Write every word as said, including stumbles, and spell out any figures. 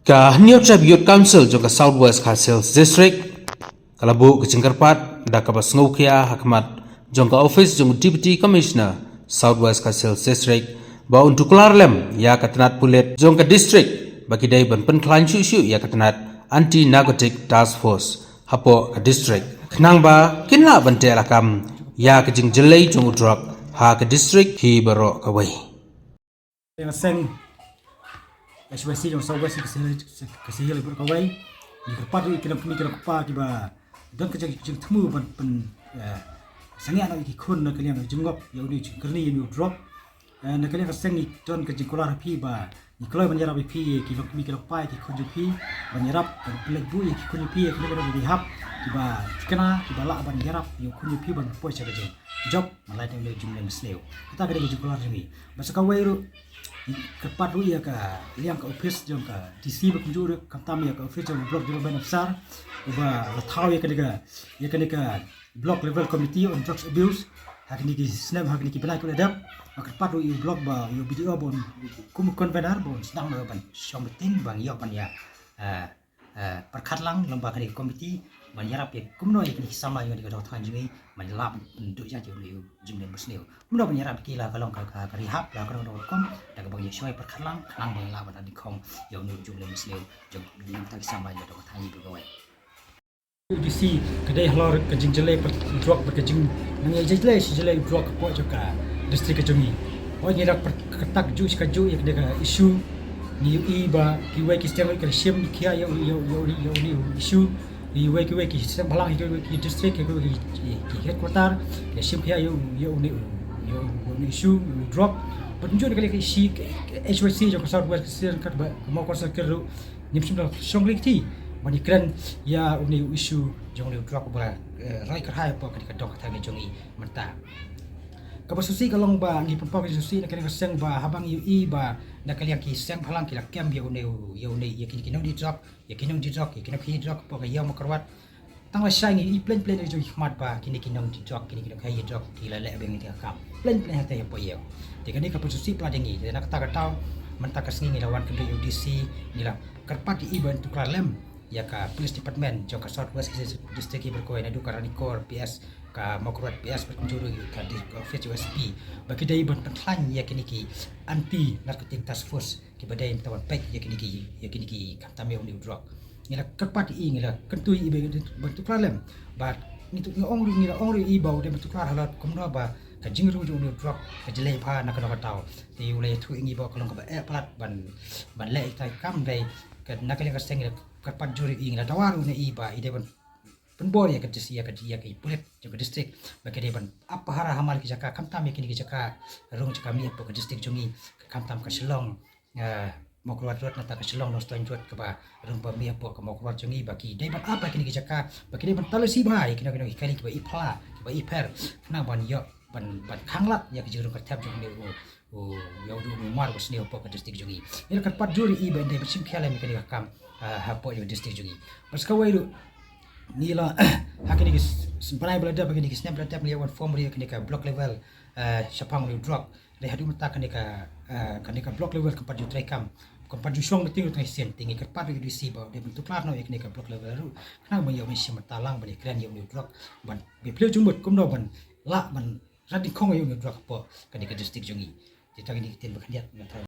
Ka Hynñiewtrep Youth Council jong ka South West Khasi Hills District ka la buh ka jingkyrpad da kaba sngewkhia ha khmat jong ka office jong u Deputy Commissioner South West Khasi Hills District ba un tuklar lem ïa ka tnat pulit jong ka district ba ki dei ban pynkhlaiñ shuh shuh ïa ka tnat Anti Narcotic Task Force hapoh ka district, khnang ba kin lah ban teh lakam ïa ka jingjyllei jong u drok ha ka district hi baroh kawei. Ïa ka seng H Y C jong South West Khasi Hills, Khasi Hills baroh kawei. Ngi kyrpad ruh ïa ki longkmie ki longkpa kiba don ka jing, jingthmu ban pyn, eh, sangeh noh ïa ki khun na ka liang ka jingngop ïa une u jingkyrni ïa une u drok. Eh, na ka liang ka seng ngi don ka jingkular ha phi ba ngi kloi ban ïarap ïa phi, ïa ki longkmie ki longkpa, ïa ki khun jong phi, ban ïarap ban pynleit buh ïa ki khun jong phi ïa kine ki dei ki hap kiba thikna, kiba lah ban ïarap ïa u khun jong phi ban poi sha ka jingjop. Malai tang dei jingmlien sniew. Kata ka dei ka jingkular jong ngi. Bad sa kawei ruh, ngi kyrpad ruh ïa ka liang ka office jong ka D C ba kumjuh ruh, khamtam ïa ka office jong ka Block Development Officer uba la thaw ïa kane ka, ïa kane ka Block Level Committee on Drugs Abuse ha kine ki snem, ha kine ki bnai kiba la dep. Ngi kyrpad ruh ïa u block ba, ïa u B D O ba un kum u convener ba un sdang noh ban shong meeting ba ngi ïoh ban ïa, eh, eh, pyrkhat lang lyngba kane ka committee ban ïarap ïa kumno ïa kine ki samla ïa kane ka dohkha jong ngi ban ïa lah ban duh ïa une u jingmlien basniew. Kumno ban ïarap ïa ki la ka long ka, ka, ka rehab la ka long ka rukom da kaba ngi ïa shoi pyrkhat lang khnang ban ïa lah ban da dei khong ïa une u jingmlien basniew jong ngi, nangta ki samla ïa ka dohkha jong ngi baroh kawei. U D C ka dei halor ka jingjyllei bad drok bad ka jing, nang ïa jingjyllei shi jyllei drok hapoh jong ka district ka jong ngi. Hooid ngi la pyrkhat juh shi kajuh ïa kane ka issue. Ngi ïohi ba kiwei ki seng ki la shim khia ïa u, ïa u, ïa u, ïa une u issue. Kiwei kiwei ki seng bhalang, kiwei ki district, kiwei ki, ki, ki headquarter ki la shim khia ïa u, ïa une u, ïa u, ïa une u issue, ïa une u drok. Bad ngi ju na ka liang ka issue ka H Y C jong ka South West Khasi Hills katba ka Mawkyrwat Circle ruh ngim shym la shong lynti ban ïakren ïa une u issue jong une u drok uba la, eh, rai kyrhai hapoh kane ka dong ka thaiñ ka jong ngi mynta. Kaba shisha ka long ba ngi pynpaw ka jingshisha na kane ka seng ba haba ngi ïohi ba na ka liang ki seng bhalang ki la kem ïa une u, ïa une, ïa kine ki nongdie drok, ïa ki nongdie drok, ïa ki nongkhie drok hapoh ka ïew Mawkyrwat. Tang lashai ngi ïohi plein plein ha jong ngi khmat ba kine ki nongdie drok, kine ki nongkhie drok ki la leh biang ïa ka kam plein plein hangtei hapoh ïew. Te kane ka pynsngewsih palat ïa ngi. Te na kata ka daw mynta ka sngi ngi la wan kynduh ïa u D C, ngi la kyrpad ïa i ban tuklar lem ïa ka police department jong ka South West Khasi Hills District hi baroh kawei, naduh ka Ranikor P S, ka Mawkyrwat P S, bad kumjuh ruh ka di-, ka office jong S P, ba ki dei ban pynkhlaiñ ïa kine ki Anti Narcotic Task Force kiba dei ban peit ïa kine ki, ïa kine ki, khamtam ïa une u drok. Ngi la kyrpad ïa i, ngi la kyntu ïa i ba ban tuklar lem. Bad ngi tu, ngi ong ruh, ngi la ong ruh ïa i ba u dei ban tuklar halor kumno ba ka jingrung jong une u drok ka jyllei bha na kano ka daw. Te u la ïathuh ïa ngi ba ka long kaba eh palat ban, ban leh ïa ka kam, dei ka, na ka liang ka seng ngi la kyrpad jur ïa i, ngi la dawa ruh na i ba i dei ban pynbor ïa ka dis-, ïa ka, ïa ki pulit jong ka district ba ki dei ban ap pahara ha man la ki jaka, khamtam ïa kine ki jaka rung jaka mih hapoh ka district jong ngi, khamtam ka Shillong, eh, Mawkyrwat Road, nangta ka Shillong North Town Road kaba rung ba mih hapoh ka Mawkyrwat jong ngi, ba ki dei ban ap ïa kine ki jaka, ba ki dei ban talasi bha ïa kino kino ki kali kiba i phla, kiba i pher, khnang ban ïoh ban, ban khanglad ïa ka jingrung ka thep jong une u, u, ïa u, u mar ba sniew hapoh ka district jong ngi. Ngi la kyrpad jur ïa i ba in dei ban shim khia lem ïa kane ka kam, ah, hapoh ïa ka district jong ngi. Bad sa kawei ruh ngi la, ha kine ki s-, s-, bnai ba la dep, ha kine ki snem ba la dep ngi la wan form ruh ïa kane ka block level, ah, shaphang une u drok. Te haduh mynta kane ka, ah, kane ka block level kam pat ju treikam, kam pat ju shong meeting ruh tang shisien. Te ngi kyrpad ruh ïa u D C ba u dei ban tuklar noh ïa kane ka block level ruh khnang ban ïoh ban shim bynta lang ban ïakren ïa une u drok, ban bapli jingmut kumno ban lah ban rat ding khong ïa une u drok hapoh kane ka district jong ngi. Te ta kine ki ktien ba khyndiat nga tharai